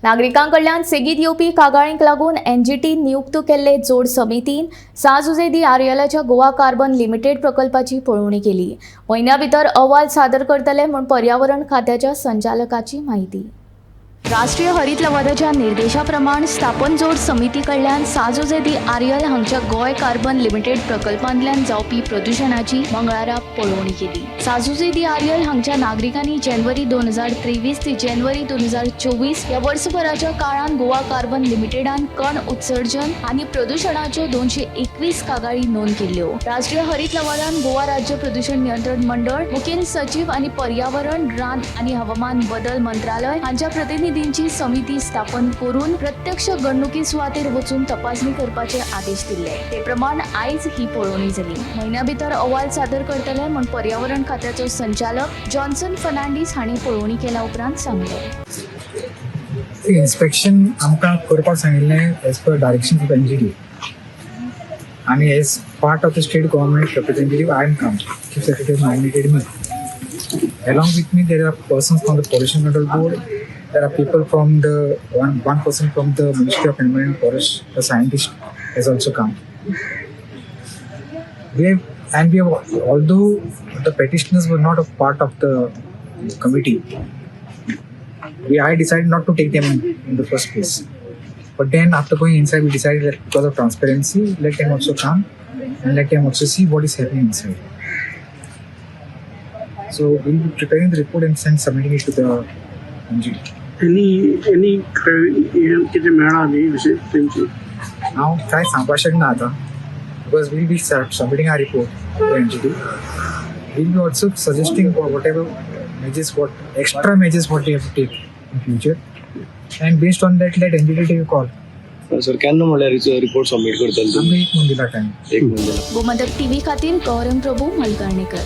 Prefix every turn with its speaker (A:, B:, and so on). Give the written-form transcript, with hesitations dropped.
A: नागरिकां कडल्यान सेगीत येवपी कागाळींक लागून एनजीटी नियुक्त केल्ले जोड समितीन सां जुझे दी आरियलाच्या गोवा कार्बन लिमिटेड प्रकल्पाची पळोवणी केली. म्हयन्या भितर अहवाल सादर करतले म्हूण पर्यावरण खात्याच्या संचालकाची माहिती. राष्ट्रीय हरित लवादाच्या निर्देशा प्रमाण स्थापन जोड समिती कडल्यान सां जुझे दी आरियल हांगच्या गोंय कार्बन लिमिटेड प्रकल्पांतल्यान जावपी प्रदुशणाची मंगळारा पळोवणी केली. सां जुझे दी आरियल हांगच्या नागरिकांनी जानेवारी 2023 ते जानेवारी 2024 ह्या वर्सभराच्या काळांत गोवा कार्बन लिमिटेडान कण उत्सर्जन आनी प्रदुशणाच्यो 221 कागाळी नोंद केल्ल्यो. राष्ट्रीय हरित लवादान गोवा राज्य प्रदुशण नियंत्रण मंडळ, मुखेल सचीव आनी पर्यावरण, रान आनी हवामान बदल मंत्रालय हांच्या प्रतिनिधींची समिती स्थापन करून प्रत्यक्ष घडणुकी सुवातेर वचून तपासणी करपाचे आदेश दिल्ले. ते प्रमाण आयज ही पळोवणी जाली. म्हयन्या भितर अहवाल सादर करतले म्हूण पर्यावरण खात्याचो संचालक जॉन्सन फर्नांडीस हांणी पळोवणी केल्या उपरांत सांगलें.
B: इन्स्पेक्शन आमकां करपाक सांगिल्लें as per direction of NGT आनी as part of the state government representative I am come. Chief Secretary nominated me. Along with me there are persons from the Pollution Control Board, there are people from the one person from the Ministry of Environment Forest, the scientist has also come. We have and we have although the petitioners were not a part of the committee, we I decided not to take them in the first place. But then after going inside, we decided that because of transparency, let them also come and let them also see what is happening inside. So we'll be preparing the report and send submitting it to the NGT.
C: Any हें कितें मेळ्ळां न्ही अशें तेंची?
B: हांव कांय सांगपाक शकना आतां because we'll be submitting our report to NGT. We'll be also suggesting for whatever measures, what extra measures what they have to take in future, and based on that, let NGT take a call.
D: Sir, केन्ना म्हणल्यार report submit करतले तुमी?
B: आमी एक म्हयनो दिला time.
D: एक म्हयनो.
A: गोमंतक टीव्ही खातीर गौरंग प्रभू मलकार्णेकर.